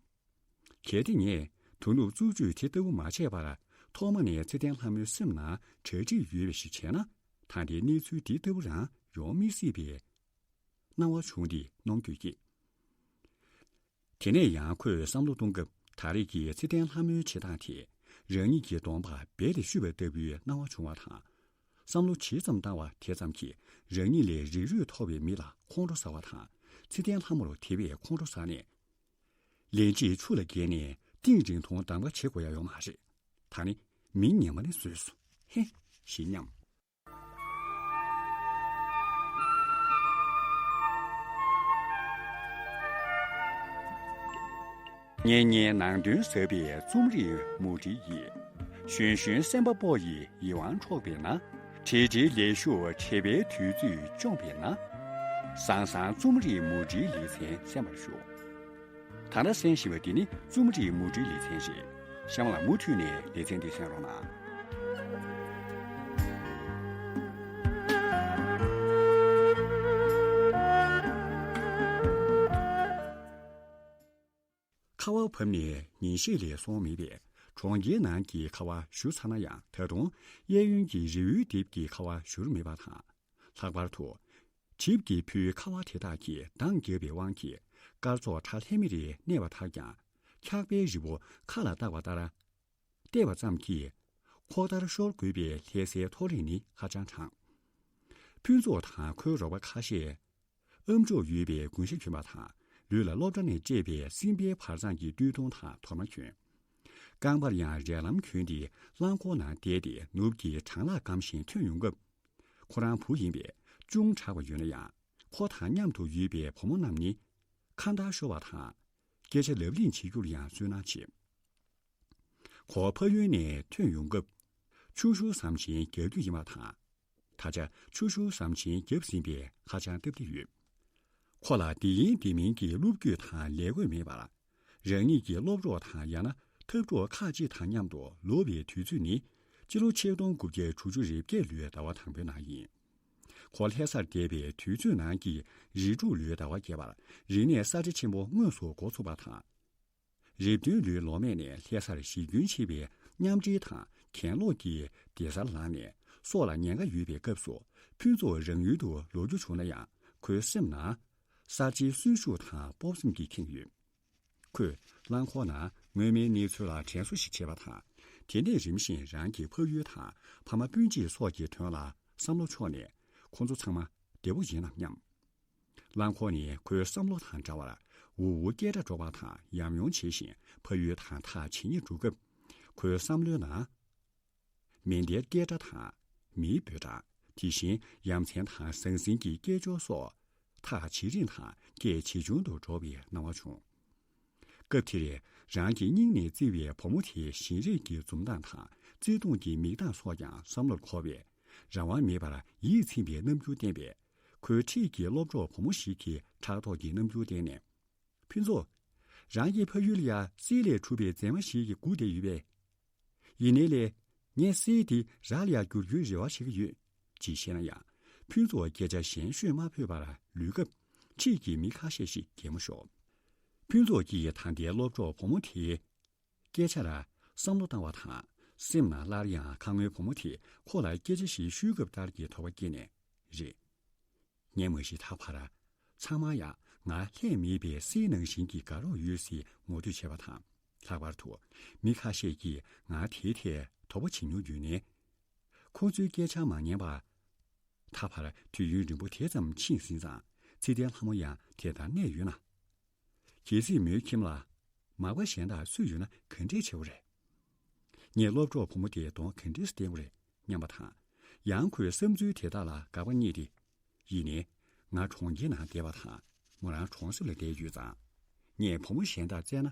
གལ་ཏེ་ངས་དོ་ནུབ་རྩུབ་སྤྱོད་དེ་ལྟ་བུ་མ་བྱས་པར། ཐོག་མ་ནས་ཚེ་བརྟན་ལྷ་མོའི་སེམས་ནང་གྲ་སྒྲིག་ཡོད་པ་ཞིག་བྱས་ན། ད་ལྟའི་གནས་ཚུལ་འདི་ལྟ་བུ་རང་ཡོང་མི་སྲིད་པའི་སྣང་བ་བྱུང་སྟེ་གནོང་འགྱོད་སྐྱེས། དེ་ནས་ཡང་ཁོས་བསམ་བློ་གཏོང་སྐབས། ད་རེས་ཀྱི་ཚེ་བརྟན་ལྷ་མོའི་བྱེད་སྟངས་དེས་རང་ཉིད་ཀྱི་གདོང་པར་རྦད་དེ་བཤུས་པ་ལྟ་བུའི་སྣང་བ་བྱུང་བ་དང་། བསམ་བློ་ཇི་ཙམ་བཏང་བ་དེ་ཙམ་གྱིས་རང་ཉིད་ལས་རིགས་རུས་མཐོ་བའི་མི་ལ་ཁོང་ཁྲོ་ཟ་བ་དང་། ཚེ་བརྟན་ལྷ་མོར་དེ་བས་ཁོང་ཁྲོ་ཟ་ནས། ལན་གཅིག་ཆུ་ལ་བརྒལ་ནས་གཏིང་རིང་ཐུང་གདམ་ག་བྱེད་དགོས་ཡ་ཡོད་མ་རེད། ད་ནི་མིང་ངན་པ་ནི་བཟོས་སོ། ཧེ། ཞེས་སྙམ། སྙན་སྙན་ནང་དོན་ཟབ་པའི་རྩོམ་རིག་མུ་འབྲེལ་ཡིས། གཞོན་གཞོན་སེམས་པ་སྤོ་ཡི་ཡིད་དབང་འཕྲོག་པས་ན། བྲེལ་བྲེལ་ལས་ཞུགས་བྲེལ་བའི་དུས་ཚོད་བཅོམ་པས་ན། བཟང་བཟང་རྩོམ་རིག་མུ་འབྲེལ་ལེ་ཚན་གསན་པར་ཞུ། ད་ལྟ་གསན་བཞིན་པ་འདི་ནི་རྩོམ་རིག་མུ་འབྲེལ་ལེ་ཚན་རེད། གཤམ་ལ་མུ་མཐུད་ནས་ལེ་ཚན་འདི་གསན་རོགས་གནང་། ཁ་བ་བབས་ནས་ཉིན་ཤས་ལས་སོང་མེད་པས། གྲོང་ཁྱེར་ནང་གི་ཁ་བ་བཞུར་ཚར་ན་ཡང་། ད་དུང་གཡས་གཡོན་གྱི་རི་བོའི་ལྡེབས་ཀྱི་ཁ་བ་བཞུར་མེད་པ་དང་། ལྷག་པར་དུ། གྲིབ་ཀྱིས་ཕུལ་ཁ་བ་དེ་དག་གིས་འདང་བརྒྱབ་པའི་དབང་གིས། སྐར་ཚོགས་ཁྲ་ལྷམ་མེ་རེ་གནས་པ་ལྟར་ཀྱང་། འཁྱག་པའི་རི་བོ་མཁའ་ལ་བཏེགས་པ་ལྟར་བལྟས་པ་ཙམ་གྱིས། ཁོག་ལྟར་ཤོར་དགོས་པའི་ལྷ་སའི་མཐོ་རིས་ནི་ཧ་ཅང་གྲང་། ཕུན་ཚོགས་དང་ཁོའི་རོགས་པ་ཁ་ཤས། ཨམ་ཅོག་ཡོད་པའི་གུང་ཤ་གྱོན་པ་དང་། ལུས་ལ་སློབ་གྲྭ་ནས་སྤྲད་པའི་སྲིན་པའི་བར་མཚམས་ཀྱི་སྟོད་ཐུང་དང་དོར་མ་གྱོན། རྐང་པར་ཡང་རས་ལྷམ་གྱོན་ཏེ། རླངས་འཁོར་ནང་བསྡད་དེ། ནུབ་ཀྱི་གྲང་ལྷགས་སྒམ་བཞིན་ཐོན་ཡོང་སྐབས། ཁོ་རང་བུ་ཡིན་པས་ཅུང་དྲག་པ་ཡོད་ན་ཡང་། ཁོ་དང་མཉམ་དུ་ཡོད་པའི་བུ་མོ་རྣམས་ནི། ཁ་མདའ་ཤོར་བ་དང་། སྐད་ཆ་ལབ་གླེང་བྱེད་རྒྱུར་ཡང་བསོད་ནམས་ཆེ། ཁོ་ཕ་ཡུལ་ནས་ཐོན་ཡོང་སྐབས། ཆུ་ཤུར་ཟམ་ཆེན་རྒྱག་རྒྱུ་ཡིན་པ་དང་། ད་ཆ་ཆུ་ཤུར་ཟམ་ཆེན་བརྒྱབ་ཟིན་པས་ཧ་ཅང་སྟབས་བདེ་ཡོད། ཁོ་ལ་འདི་ཡིན་འདི་མིན་གྱི་སློབ་རྒྱུས་དང་ལས་བགོས་མེད་པར། རང་ཉིད་ཀྱི་སློབ་གྲོགས་དང་། ཡང་ན་འཐབ་གྲོགས་ཁག་ཅིག་དང་མཉམ་དུ་ལོ་བའི་དུས་ཚོད་ནི། སྤྱི་ལོ་ཆིག་སྟོང་དགུ་བརྒྱ་དྲུག་ཅུ་རེ་བརྒྱད་ལོའི་ཟླ་བ་དང་པོའི་ནང་ཡིན། ཁོ་ལྷ་སར་བསྡད་པའི་དུས་ཚོད་ནང་གི་རེ་དྲུག་ལོའི་ཟླ་བ་བརྒྱད་པར། རིག་གནས་གསར་བརྗེ་ཆེན་པོ་དངོས་སུ་འགོ་ཚུགས་པ་དང་། རེ་བདུན་ལོའི་ལོ་སྨད་ནས་ལྷ་སར་གཞིས་རྒྱུན་ཆེ་བའི་མཉམ་འབྲེལ་དང་གྱེན་ལོག་གི་སྡེ་གཟར་ལངས་ནས། སྲོག་ལ་ཉེན་ཁ་ཡོད་པའི་སྐབས་སུ། ཕུན་ཚོགས་རང་ཡུལ་དུ་ལོག་རྒྱུ་བྱུང་ན་ཡང་། ཁོའི་སེམས་ནང་གསར་བརྗེའི་གསོན་ཤུགས་དང་སྤོབས་སེམས་ཀྱིས་ཁེངས་ཡོད། ཁོས་རླངས་འཁོར་ནང་སྔོན་མའི་གནས་ཚུལ་ལ་དྲན་གསོ་ཞིག་བྱས་པ་དང་། དེ་ནས་རིམ་བཞིན་རང་གི་ཕ་ཡུལ་དང་ཕ་མ་སྤུན་མཆེད་སོགས་ཀྱི་དོན་ལ་བསམ་བློ་འཁྱོར་ནས། ཁོ་ཚོ་ཚང་མ་བདེ་པོ་ཡིན་ནམ་སྙམ། རླངས་འཁོར་ནི་ཁོའི་བསམ་བློ་དང་འདྲ་བར་འུར་འུར་སྐད་སྒྲ་སྒྲོག་པ་དང་ཡམ་ཡོམ་བྱེད་བཞིན་ཕ་ཡུལ་དང་ཐག་ཇེ་ཉེར་འགྲོ་སྐབས། ཁོའི་བསམ་བློའི་ནང་མེ་མདའི་སྐད་སྒྲ་དང་མིའི་འབོད་སྒྲ། དེ་བཞིན་ཡ་མཚན་དང་ཟང་ཟིང་གི་སྐད་ཅོར་སོགས་ཐག་ཇེ་རིང་དང་སྐད་ཇེ་ཆུང་དུ་འགྲོ་བའི་སྣང་བ་བྱུང་། སྐབས་དེར་རང་གི་སྙིང་ནས་བརྩེ་བའི་བུ་མོ་དེའི་བཞིན་རས་ཀྱི་འཛུམ་མདངས་དང་བརྩེ་དུང་གི་མིག་མདངས་སོགས་ཀྱང་བསམ་བློར་འཁོར་བས། རང་དབང་མེད་པར་ཡིད་ཚིམ་པའི་རྣམ་འགྱུར་བསྟན་པས། ཁོའི་འཁྲིས་ཀྱི་སློབ་གྲོགས་བུ་མོ་ཞིག་གིས་ཕྲག་དོག་གི་རྣམ་འགྱུར་བསྟན་ནས། ཕུན་ཚོགས། རང་གི་ཕ་ཡུལ་ལ་ཡ་གསེར་ལས་གྲུབ་པའི་མཛེས་མ་ཞིག་གིས་སྒུག་བསྡད་ཡོད་པས། ཡིན་ནའི་ལས། ངས་གསེར་དེ་རག་ལ་ཡ་བསྒྱུར་རྒྱུའི་རེ་བ་བྱེད་ཀྱི་ཡོད། ཅེས་བཤད་ན་ཡང་། ཕུན་ཚོགས་སྐད་ཆ་གཞན་ཤོད་མ་ཕོད་པར་ལུས་སྐབས། འཁྲིས་ཀྱི་མི་ཁ་ཤས་ཤིག་གད་མོ་ཤོར། ཕུན་ཚོགས་ཀྱིས་ད་ལྟའི་སློབ་གྲོགས་བུ་མོ་དེའི་སྐད་ཆ་ལ་བསམ་བློ་བཏང་བ་དང་། སེམས་ནང་སླར་ཡང་ཁ་སྔོན་བུ་མོ་དེས་ཁོ་ལ་སྐད་ཆ་ཞིག་ཤོད་སྐབས་ལྟར་གྱི་དོགས་པ་སྐྱེས་ནས། རེད། ངས་མ་གཞི་ད་བར། ཚང་མ་ཡང་ང་ལྷད་མེད་པའི་གསེར་ནང་བཞིན་གྱི་དགའ་རོགས་ཡོད་ཟེར་ངོ་སྤྲོད་བྱས་པ་དང་། ལྷག་པར་དུ་མི་ཁ་ཤས་ཀྱིས་ང་དེའི་ཐད་དོགས་པ་བྱེད་མྱོང་ཡོད་ནའི། ཁོ་ཚོའི་སྐད་ཆ་མ་ཉན་པར། ད་བར་དུས་ཡུན་རིང་པོ་དེ་ཙམ་ཕྱིན་ཟིན་ཙང་། ཚེ་བརྟན་ལྷ་མོ་ཡང་དེ་ལྟར་གནས་ཡོད་ན། གལ་སྲིད་མོའི་ཁྱིམ་ལ་མག་པ་གཞན་དག་སུ་ཡོད་ན་ག་འདྲས་བྱེད་དགོས་རེད། ངས་སློབ་གྲོགས་བུ་མོ་དེའི་གདོང་ག་འདྲས་བསྟན་དགོས་རེད་སྙམ་པ་དང་། ཡང་ཁོའི་བསམ་ཚུལ་དེ་དག་ལ་དགག་པ་རྙེད་དེ། ཡིན་ནའི། ང་གྲོང་ཁྱེར་ནང་བསྡད་པ་དང་། མོ་རང་གྲོང་གསེབ་ལ་བསྡད་ཡོད་ཙང་། ངས་བུ་མོ་གཞན་དག་བཙལ་ན་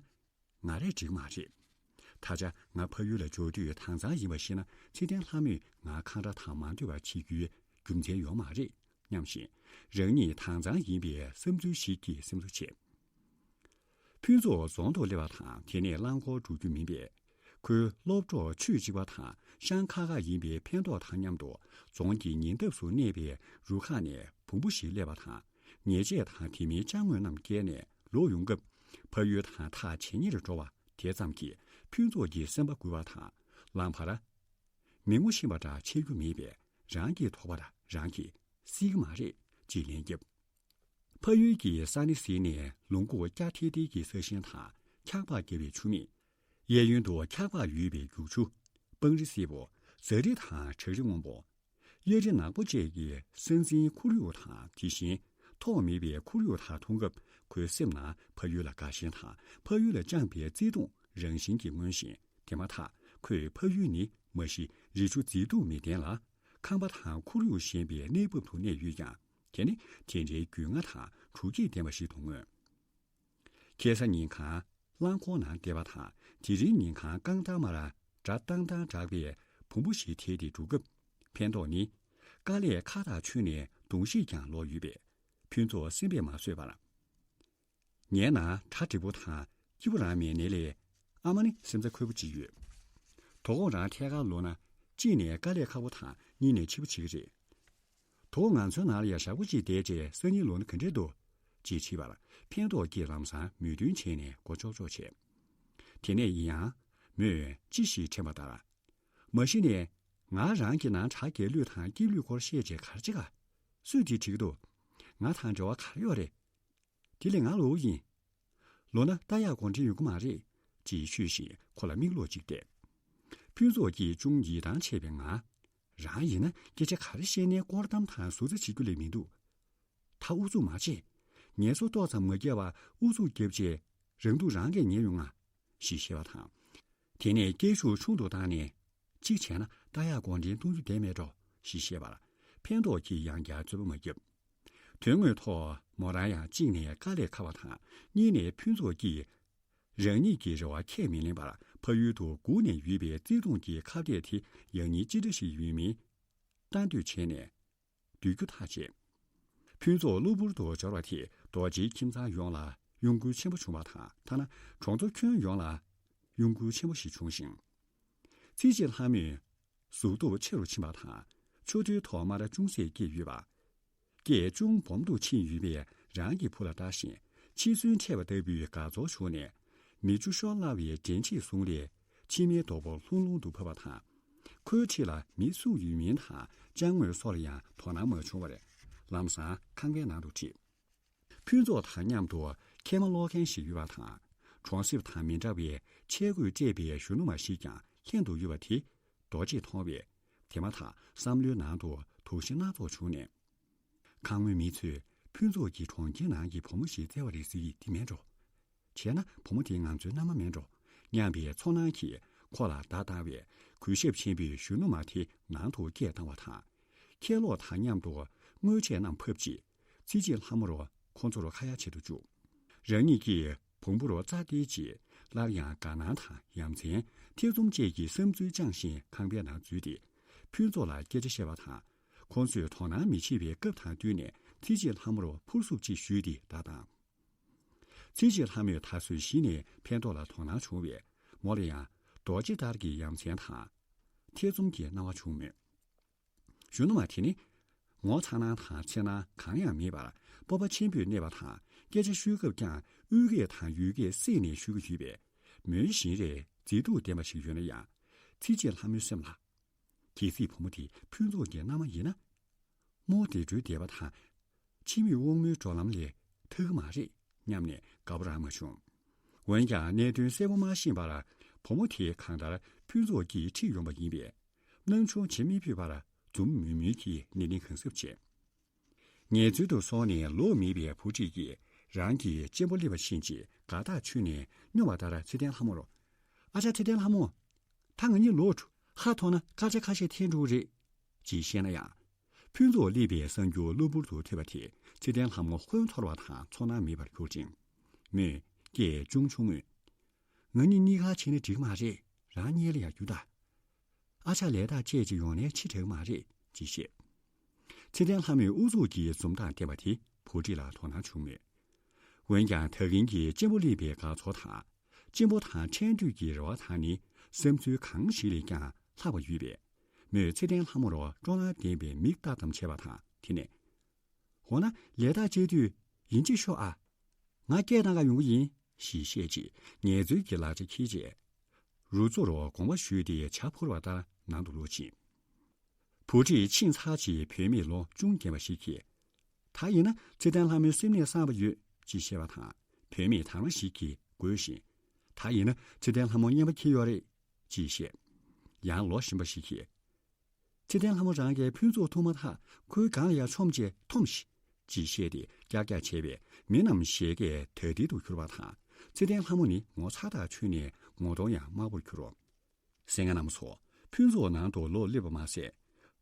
ང་རས་འགྲིག་མ་རེད། ད་ཆ་ང་ཕ་ཡུལ་ལ་འབྱོར་དུས་དྭངས་གཙང་ཡིན་པ་ཤེས་ན། ཚེ་བརྟན་ལྷ་མོས་ང་ཁང་གྲལ་དང་མ་འདུས་པ་བྱེད་རྒྱུའི་རྒྱུ་མཚན་ཡོད་མ་རེད་སྙམ་བཞིན། རང་ཉིད་དྭངས་གཙང་ཡིན་པའི་བསམ་ཚུལ་ཞིག་གི་སེམས་གསོ་བྱས། ཕུན་ཚོགས་རྫོང་དུ་སླེབས་པ་དང་། དེ་ནས་རླངས་འཁོར་འགྲོ་རྒྱུ་མིན་པས། ཁོའི་སློབ་གྲོགས་ཆོས་གཅིག་པ་དང་ཤང་ཁ་ཁ་ཡིན་པའི་ཕན་ཐོགས་དང་མཉམ་དུ། རྫོང་གི་ཉེ་འདབས་སུ་གནས་པའི་རུ་ཁག་ནས་བུ་མོ་ཞིག་སླེབས་པ་དང་། ཉེས་ཆད་དང་དེ་མིན་ཅ་དངོས་རྣམས་བཀལ་ནས་ལོག་ཡོང་སྐབས། ཕ་ཡུལ་དང་ཐག་ཇེ་ཉེར་འགྲོ་བ་དེ་ཙམ་གྱིས། ཕུན་ཚོགས་ཀྱི་སེམས་པ་འགུལ་བ་དང་། ལམ་བར། མི་ངོ་ཤེས་པ་འདྲ་ཆགས་རྒྱུ་མེད་པས། རང་གི་དོགས་པ་རང་གིས་སེལ་གྱི་མ་རེད་ཅེས་ལན་བརྒྱབ། ཕ་ཡུལ་གྱི་ས་གནས་ཟིན་ནས་ལུང་ཁུག་སྐྱ་ཐིལ་ཐིལ་གྱི་ས་ཞིང་དང་འཁྱག་པ་བརྒྱབ་པའི་ཆུ་མིག་གཡས་གཡོན་དུ་འཁྱག་པ་ཡོད་པའི་རྒྱུག་ཆུ། སྤང་རི་སེར་པོ། ཟ་རི་དང་བྲག་རི་སྔོན་པོ། གཡའ་རི་ནག་པོ་བཅས་ཀྱི་ས་འཛིན་ཁོར་ཡུག་དང་། དེ་བཞིན་ཐོག་མེད་པའི་ཁོར་ཡུག་དག་མཐོང་སྐབས། ཁོའི་སེམས་ནང་ཕ་ཡུལ་ལ་དགའ་ཞེན་དང་། ཕ་ཡུལ་ལ་བཅངས་པའི་བརྩེ་དུང་རང་བཞིན་གྱིས་མངོན་ཞིང་། དེ་མ་ཐག་ཁོས་ཕ་ཡུལ་ནི་མ་གཞི་རི་ཆུ་མཛེས་སྡུག་མི་ལྡན་ལ། ཁང་པ་དང་ཁོར་ཡུག་ཞན་པའི་གནས་བབ་ཏུ་གནས་ཡོད་ཀྱང་། དེ་ནི་དེ་འདྲའི་རྒྱུས་མངའ་དང་དྲོ་སྐྱིད་ལྡན་པ་ཞིག་ཏུ་མངོན། ཁ་སང་ཉིན་གང་། རླངས་འཁོར་ནང་བསྡད་པ་དང་། དེ་རིང་ཉིན་གང་རྐང་ཐང་མར་སྒྲ་ཏང་ཏང་གྲགས་པའི་བུ་མོ་ཞིག་དེད་དེ་འགྲོ་སྐབས། ཕན་ཐོགས་ནི། དཀའ་ལས་ཁ་ཐག་ཆོད་ནས་གདོང་ཤེད་ཀྱང་ལོག་ཡོད་པས། ཕུན་ཚོགས་སེམས་པས་མ་བཟོད་པར། ངའི་ནང་གྲ་འགྲིག་པོ་དང་སྐྱིད་པོ་རང་མེད་ནའི་ལས། ཨ་མ་ནི་སེམས་རྩ་འཁོལ་པོ་ཅིག་ཡོད། དོ་དགོང་རང་ཐད་ཀར་ལོག་ན། གཅིག་ནས་དཀའ་ལས་ཁག་པོ་དང་། གཉིས་ནས་འཕྱི་པོ་བྱེད་ཀྱི་རེད། དོ་དགོང་ང་ཚོའི་ནང་ལ་ཡ་ཞག་པོ་གཅིག་བསྡད་རྗེས་སང་ཉིན་ལོག་ན་ག་འདྲས་འདུག་ཅེས་དྲིས་པར། ཕན་ཐོགས་ཀྱིས་ལམ་སང་མོས་མཐུན་བྱས་ནས་མགོ་ལྕོག་ལྕོག་བྱས། དེ་ནས་ཡིན་ཡང་། མོས་ཅི་ཞིག་དྲན་པ་ལྟར། མ་གཞི་ནས། ང་རང་གི་ནང་གྲ་རྒྱས་ལུགས་དང་སྐྱིད་ལུགས་སྐོར་བཤད་རྗེས་ག་རེ་བྱེད་ག་སུས་དེ་བྱེད་ཀྱི་འདུག་ང་དང་འབྲེལ་བ་ག་རེ་ཡོད་རེད། དེ་ལས་ང་ལོག་ཡིན། ལོག་ན་ལྟ་ཡག་དགོངས་འགྲེལ་ཡོང་གི་མ་རེད། ཅེས་ཤོད་བཞིན་ཁོ་ལ་མིག་ལོག་ཅིག་བལྟས། ཕུན་ཚོགས་ཀྱིས་ཅུང་ཡིད་ཐང་ཆད་པའི་ངང་། རང་ཡིན་ན་སྐད་ཆ་ག་རེ་བཤད་ནའི་སྐོར་གཏམ་དང་ཟུར་ཟ་བྱེད་རྒྱུ་ལས་མི་འདུག་ད་ཨུ་ཚུགས་མ་བྱེད། ངལ་གསོ་ཏོག་ཙམ་མ་བརྒྱབ་པར་ཨུ་ཚུགས་བརྒྱབ་རྗེས་རང་སྡུག་རང་གིས་ཉན་ཡོང་ང་། ཞེས་བཤད་པ་དང་། དེ་ནས་སྐད་ཤུགས་ཆུང་དུ་བཏང་ནས། གཅིག་བྱས་ན་ལྟ་ཡག་དགོངས་འགྲེལ་གཏོང་རྒྱུ་བསྡད་མེད་འགྲོ། ཞེས་བཤད་པར། ཕན་ཐོགས་ཀྱིས་ཡང་བསྐྱར་རྩོད་པ་མ་བརྒྱབ། དོན་དངོས་ཐོག་མོ་རང་ཡང་གཅིག་ནས་དཀའ་ལས་ཁག་པ་དང་། གཉིས་ནས་ཕུན་ཚོགས་ཀྱིས་རང་ཉིད་ཀྱི་རེ་བ་ཁས་མི་ལེན་པར། ཕ་ཡུལ་དུ་སྒུག་ནས་ཡོད་པའི་བརྩེ་དུང་གི་ཁ་གཏད་དེ་ཡང་སྙིང་ཅི་འདྲ་ཞིག་ཡོད་མིན་ལྟ་འདོད་བྱས་ནས། སྡོད་རྒྱུ་ཐག་བཅད། ཕུན་ཚོགས་གློ་བུར་དུ་འབྱོར་བ་དེས་རྡོ་རྗེའི་ཁྱིམ་ཚང་ཡོངས་ལ་གཡོ་འགུལ་ཆེན་པོ་བྱུང་བ་དང་། ཐ་ན་གྲོང་ཚོ་ཁྱོན་ཡོངས་ལ་གཡོ་འགུལ་ཆེན་པོ་ཞིག་བྱུང་ཞིང་། ཚེ་སྐྱིད་ལྷ་མོས་གཟུགས་སྟོབས་ཆེ་རུ་ཕྱིན་པ་དང་། ཕྱོགས་བསྡུའི་ཐོག་སྨ་ར་ཅུང་ཟད་སྐྱེས་ཡོད་པ། སྐད་ཅུང་སྦོམ་དུ་ཕྱིན་ཡོད་པས། རང་གི་བུ་ལ་ལྟ་བཞིན་འཆི་གསོན་འཕྲད་པ་ལྟ་བུའི་དགའ་ཚོར་བྱུང་ནས། མིག་ཆུ་ཤོར་སླ་བའི་འདྲེན་བྱེད་ཟུང་ལས་མཆི་མའི་རྡོག་པོ་ལྷུང་ལྷུང་དུ་བབས་པ་དང་། ཁོའི་འཁྲིས་ལ་མི་སུ་ཡོད་མིན་དང་ཅ་དངོས་སོགས་ལ་ཡང་དོ་སྣང་མ་བྱུང་བར། ལམ་སང་ཁང་པའི་ནང་དུ་ཁྲིད། ཕུན་ཚོགས་དང་མཉམ་དུ་ཁལ་མ་སློག་མཁན་ཞིག་ཡོད་པ་དང་། གྲོང་གསེབ་དང་མི་འདྲ་བའི་ཆས་གོས་སྤྲས་པའི་གཞོན་ནུ་མ་ཞིག་ཀྱང་ལྷན་དུ་ཡོད་པ་དེ་རྡོ་རྗེས་མཐོང་བས། དེ་མ་ཐག་བསམ་བློའི་ནང་དུ་དོགས་གཞི་སྣ་ཚོགས་བྱུང་ནས། ཁང་མོའི་མི་ཚོས་ཕུན་ཚོགས་ཀྱིས་གྲོང་ཁྱེར་ནང་གི་བུ་མོ་ཞིག་བཙལ་བ་རེད་ཟེར་གྱི་འདི་མིན་འགྲོ། བྱས་ན་བུ་མོ་དེ་ང་ཚོའི་མནའ་མ་མིན་འགྲོ། སྙམ་པའི་ཚོར་སྣང་གིས་ཁོ་ལ་བརྡ་བཏང་བས། གུས་ཞབས་ཆེན་པོས་གཞོན་ནུ་མ་དེ་ནང་དུ་སྐད་བཏང་བ་དང་། ཁལ་སློག་དང་མཉམ་དུ་དངོས་ཆས་རྣམས་ཕབ་རྗེས། ཚེ་སྐྱིད་ལྷ་མོ་རུ་ཁོ་ཚོར་ཁ་ཡ་བྱེད་དུ་བཅུག་རང་ཉིད་ཀྱིས་བོང་བུ་རུ་རྩྭ་སྟེར་རྗེས། སླར་ཡང་དགའ་སྣང་དང་ཡ་མཚན། ཐེ་ཚོམ་བཅས་ཀྱི་བསམ་ཚུལ་བཅངས་བཞིན་ཁང་པའི་ནང་འཛུལ་ཏེ། ཕུན་ཚོགས་ལ་སྐད་ཆ་བཤད་པ་དང་། ཁོང་ཚོས་དོ་སྣང་མི་བྱེད་པའི་སྐབས་དང་བསྟུན་ནས། ཚེ་སྐྱིད་ལྷ་མོ་རུ་འཕུར་སུབ་ཅིག་ཞུས་ཏེ་བརྡ་བཏང་། ཚེ་སྐྱིད་ལྷ་མོས་ད་གཟོད་གཞི་ནས་ཕན་ཐོགས་ལ་དོ་སྣང་བྱུང་བས། མོ་ལ་ཡང་རྡོ་རྗེ་ལྟར་གྱི་ཡ་མཚན་དང་། ཐེ་ཚོམ་གྱི་སྣང་བ་བྱུང་མོད། གཞོན་ནུ་མ་དེ་ནི། ངོ་མཚར་སྣང་དང་འཚེར་སྣང་གང་ཡང་མེད་པར། སྤོབས་པ་ཆེན་པོས་གནས་པ་དང་། སྐད་ཆ་ཤོད་སྐབས་ཀྱང་དབུས་སྐད་དང་ཡུལ་སྐད་བསྲེས་ནས་ཤོད་ཀྱི་ཡོད་པས། མོའི་བཞིན་རས་མཛེས་སྡུག་ལྡན་པ་ཞིག་ཡོད་ན་ཡང་། ཚེ་སྐྱིད་ལྷ་མོའི་སེམས་ལ། གལ་སྲིད་བུ་མོ་དེ་ཕུན་ཚོགས་ཀྱི་མནའ་མ་ཡིན་ན། རྨོ་དེ་འགྲོས་བདེ་བ་དང་། ཕྱི་མིག་དབང་མོའི་འགྲོ་ལམ་ལས་ཐར་གྱི་མ་རེད་སྙམ་ནས་དགའ་པོ་རང་མ་བྱུང་། འོན་ཀྱང་གནད་དོན་གསལ་པོ་མ་ཤེས་པར། བུ་མོ་དེས་གང་ལྟར་ཕུན་ཚོགས་ཀྱིས་ཁྲིད་ཡོང་བ་ཡིན་པས། སྣང་ཆུང་བྱེད་མི་ཕོད་པར་འཛུམ་དམུལ་དམུལ་གྱིས་ནན་ཏན་གང་གཟབ་བྱས། ངལ་འཚོལ་དུ་སོང་ནས་ལོག་མེད་པའི་བུ་ཁྲིད་ཀྱིས་རང་གི་གཅེན་པོ་སླེབས་པ་ཤེས་རྗེས་དགའ་ཐག་ཆོད་ནས་སྨྱོ་བ་ལྟར་ཚེ་བརྟན་ལྷ་མོར། ཨ་ཅག་ཚེ་བརྟན་ལྷ་མོ། ད་ང་གཉིས་ལོག་འགྲོ། ཧ་ཐོ་ན་སྐར་ཆ་ཁ་ཤས་འཐེན་འགྲོ་གི་རེད། ཅེས་བཤད་ན་ཡང་། ཕུན་ཚོགས་སླེབས་པའི་གསར་འགྱུར་གློ་བུར་དུ་ཐོས་པ་དེས་ཚེ་བརྟན་ལྷ་མོ་ཧོན་འཐོར་བ་དང་ཚོར་སྣང་མེད་པར་གྱུར་ཅིང་། མོས་སྐད་ཅུང་ཆུང་ངུས། ང་གཉིས་གཉིས་ཀ་བྱས་ན་འགྲིག་མ་རེད། རང་གཉིད་ལ་ཡར་རྒྱུགས་དང་། ཨ་ཅག་ལས་ཐག་བཅད་ཅིག་ཡོང་ནས་ཕྱི་དྲགས་མ་རེད་ཅེས་བཤད། ཚེ་བརྟན་ལྷ་མོས་ཨུ་ཚུགས་ཀྱིས་འཛུམ་མདངས་བསྟན་པ་དེ་བུ་ཁྲིད་ལ་དོ་སྣང་བྱུང་མོད། འོན་ཀྱང་ད་གིན་གྱི་གཅེན་པོ་སླེབས་པའི་དགའ་ཚོར་དང་། གཅེན་པོ་དང་འཕྲད་འདོད་ཀྱི་རེ་བ་དག་ནི་བསམ་ཚུལ་གང་ཞིག་ལས་ཀྱང་ལྷག་པ་ཡོད་པས། མོས་ཚེ་བརྟན་ལྷ་མོར་སྤྲོ་སྣང་ལྡན་པའི་མིག་ལྟ་ཙམ་བྱས་པ་དང་། དེ་ནས། འོ་ན་ལས་ཐག་བཅད་དུས་ཡིན་གཅིག་ཤོག་ཨ། ང་སྐད་གཏོང་ག་ཡོང་གི་ཡིན། ཞེས་བཤད་རྗེས་ངལ་འཚོལ་གྱི་ལག་ཆ་འཁྱེར་རྗེས། རུ་གཙོ་རུ་དགོངས་པ་ཞུས་ཏེ་བྱ་འཕུར་བ་ལྟར་ནང་དུ་ལོག་ཕྱིན། བུ་ཁྲིད་ཕྱིན་ཚར་རྗེས་བུད་མེད་ལོ་ཅུང་རྒན་པ་ཞིག་གིས། ད་ཡིན་ན་ཚེ་བརྟན་ལྷ་མོའི་སེམས་ནད་སངས་པ་ཡོད་ཅེས་བཤད་པ་དང་། བུད་མེད་དར་མ་ཞིག་གིས་དགོད་བཞིན། ད་ཡིན་ན་ཚེ་བརྟན་ལྷ་མོ་རྔན་པ་འཁྱེར་ཡོད་རེད་ཅེས་བཤད། ཡང་ལོ་གཞོན་པ་ཞིག་གིས། ཚེ་བརྟན་ལྷ་མོ་རང་གིས་ཕུན་ཚོགས་འཐུང་མ་ཐག་ཁོའི་སྒང་ལ་ཡར་མཆོངས་བྱས་འཐུངས་ཤིག་ཅེས་བཤད་དེ་ཀྱག་ཀྱག་བྱས་པས་མི་རྣམས་བཞད་གད་དལ་དལ་དུ་གྱུར་པ་དང་། ཚེ་བརྟན་ལྷ་མོ་ནི་ངོ་ཚ་ཐག་ཆོད་ནས་ངོ་གདོང་ཡང་དམར་པོར་གྱུར། གསན་མཁན་རྣམ་པ་ཚོ། ཕུན་ཚོགས་ནང་དུ་ལོག་སླེབས་པ་མ་ཟད།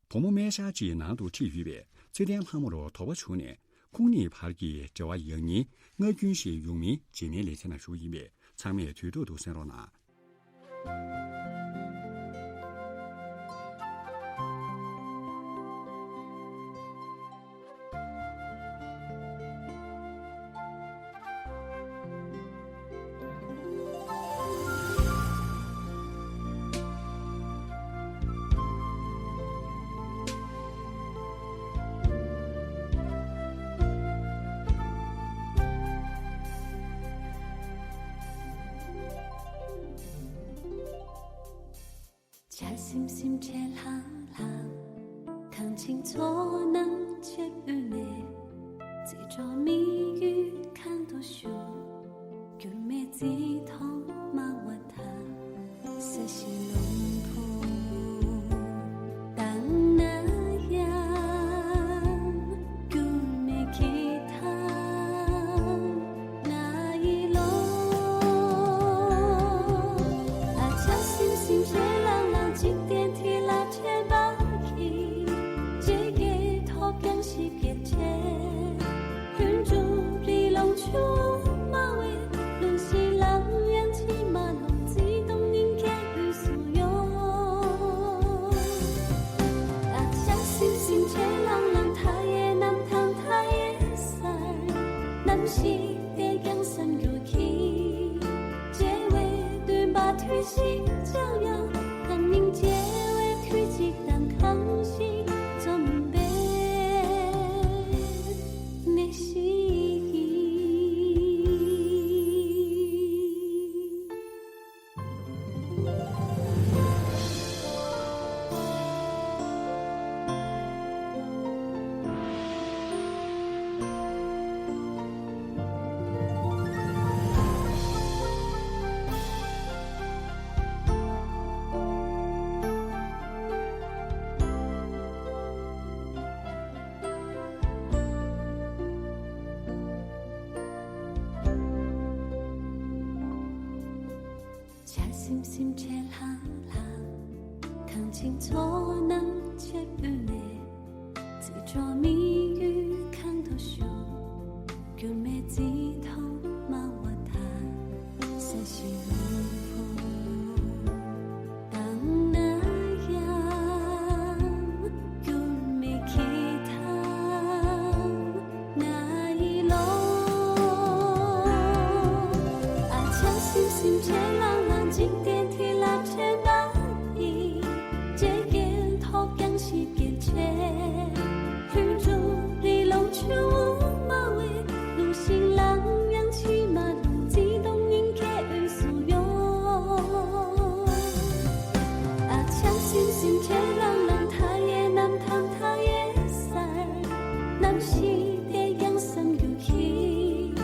བུ་མོ་སྨད་ཤག་ཅིག་ནང་དུ་ཁྲིད་ཡོད་པས་ཚེ་བརྟན་ལྷ་མོར་དོགས་པ་བྱུང་ནས་ཁོང་གཉིས་བར་གྱི་འབྲེལ་བ་ཡང་སྙིང་ངར་སྐྱོན་ཞིག་ཡོང་མིན་རྗེས་མའི་ལེ་ཚན་ནང་ཞུ་གི་ཡིན་པས་ ཚང་མས་དུས་ཐོག་ཏུ་གསན་རོགས་གནང་། ཆར་ཟིམ་ཟིམ་ཆེ་ལྷང་ལྷང་། གངས་ཅན་ཚོགས་རྣམས་ཕྱིར་དབུས་ནས། རྩེ་གྲོགས་མི་ཡུལ་གང་དུ་བཞུགས། འགྱུར་མེད་བརྩི་མཐོང་སྨྲ་བ་དག་ས་གཞིའི་ལུང་ཕུག་དང་ན་ཡང་། འགྱུར་མེད་ཀྱི་ཐང་ང་ཡི་ལོ། ཨ་ཆ་སིམ་སིམ་ཆེ་ལང་ལང་འཇིག་རྟེན་འདི་ལ་དྲན་པ་གིས། ཇེ་རྒྱས་ཐོབ་ཀྱང་ཞིབ་རྒྱས་ཆེ། ལྷུན་གྲུབ་རི་ལུང་ཆུ་དམའ་བའི། ལུང་བཞི་ལམ་ཡང་ཕྱིར་མ་ལོངས། བརྩེ་དུང་སྙིང་གའི་དབུས་སུ་ཡོད། ཨ་ཆ་སིམ་སིམ་ཆེ་ལང་ལང་མཐའ་ཡས་གནམ་ཐང་མཐའ་ཡས་སར། ནམ་ཞིག་བལྟས་ཀྱང་བསམ་རྒྱུ་གྱིས། བརྗེ་བའི་འདུན་པ་དུས་གཅིག་ཀྱང་ཡང་། ཁ་ཉིན་བརྗེ་བའི་དུས་གཅིག་དང་གང་ཞིག་འཛོམས་པའི་གནས་ཤིག་ཡིན། ཆར་ཟིམ་ཟིམ་ཆེ་ལྷང་ལྷང་། གངས་ཅན་ཚོགས་རྣམས་ཕྱིར་དབུས་ནས། རྩེ་གྲོགས་མི་ཡུལ་གང་དུ་བཞུགས། འགྱུར་མེད་བརྩི་མཐོང་སྨྲ་བ་དག་ས་གཞིའི་ལུང་ཕུག་དང་ན་ཡང་། འགྱུར་མེད་ཀྱི་ཐང་ང་ཡི་ལོ། ཨ་ཆ་སིམ་སིམ་ཆེ་ལང་ལང་འཇིག་རྟེན་འདི་ལ་དྲན་པ་ཡིས། ཇེ་རྒྱས་ཐོབ་ཀྱང་ཞིབ་རྒྱས་ཆེ། ལྷུན་གྲུབ་རི་ལུང་ཆུ་དམའ་བའི། ལུང་བཞི་ལམ་ཡང་ཕྱིར་མ་ལོངས། བརྩེ་དུང་སྙིང་གའི་དབུས་སུ་ཡོད། ཨ་ཆ་སིམ་སིམ་ཆེ་ལང་ལང་མཐའ་ཡས་གནམ་ཐང་མཐའ་ཡས་སར། ནམ་ཞིག་བལྟས་ཀྱང་བསམ་རྒྱུ་གྱིས།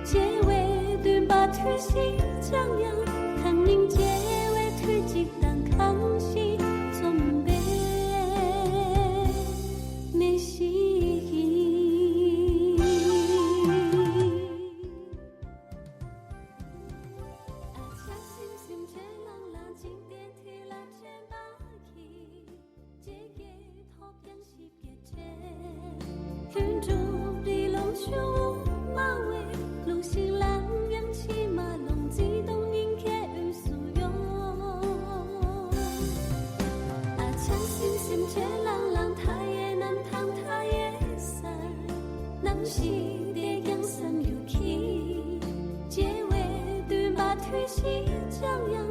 བརྗེ་བའི་འདུན་པ་དུས་གཅིག་ཀྱང་ཡང་། ཁ་ཉིན་བརྗེ་བའི་དུས་གཅིག་དང་གང་ཞིག་འཛོམས་པའི་གནས་ཤིག་ཡིན། ཨ་ཆ་སིམ་སིམ་ཆེ་ལང་ལང་འཇིག་རྟེན་འདི་ལ་དྲན་པ་གིས། ཇེ་རྒྱས་ཐོབ་ཀྱང་ཞིབ་རྒྱས་ཆེ། ལྷུན་གྲུབ་རི་ལུང་ཆུ་དམའ་བའི། ལུང་བཞི་ལམ་ཡང་ཕྱིར་མ་ལོངས། བརྩེ་དུང་སྙིང་གའི་དབུས་སུ་ཡོད། ཨ་ཆ་སིམ་སིམ་ཆེ་ལང་ལང་མཐའ་ཡས་གནམ་ཐང་མཐའ་ཡས་སར། ནམ་ཞིག་བལྟས་ཀྱང་བསམ་རྒྱུ་གྱིས། བརྗེ་བའི་འདུན་པ་དུས་གཅིག་ཀྱང་ཡང་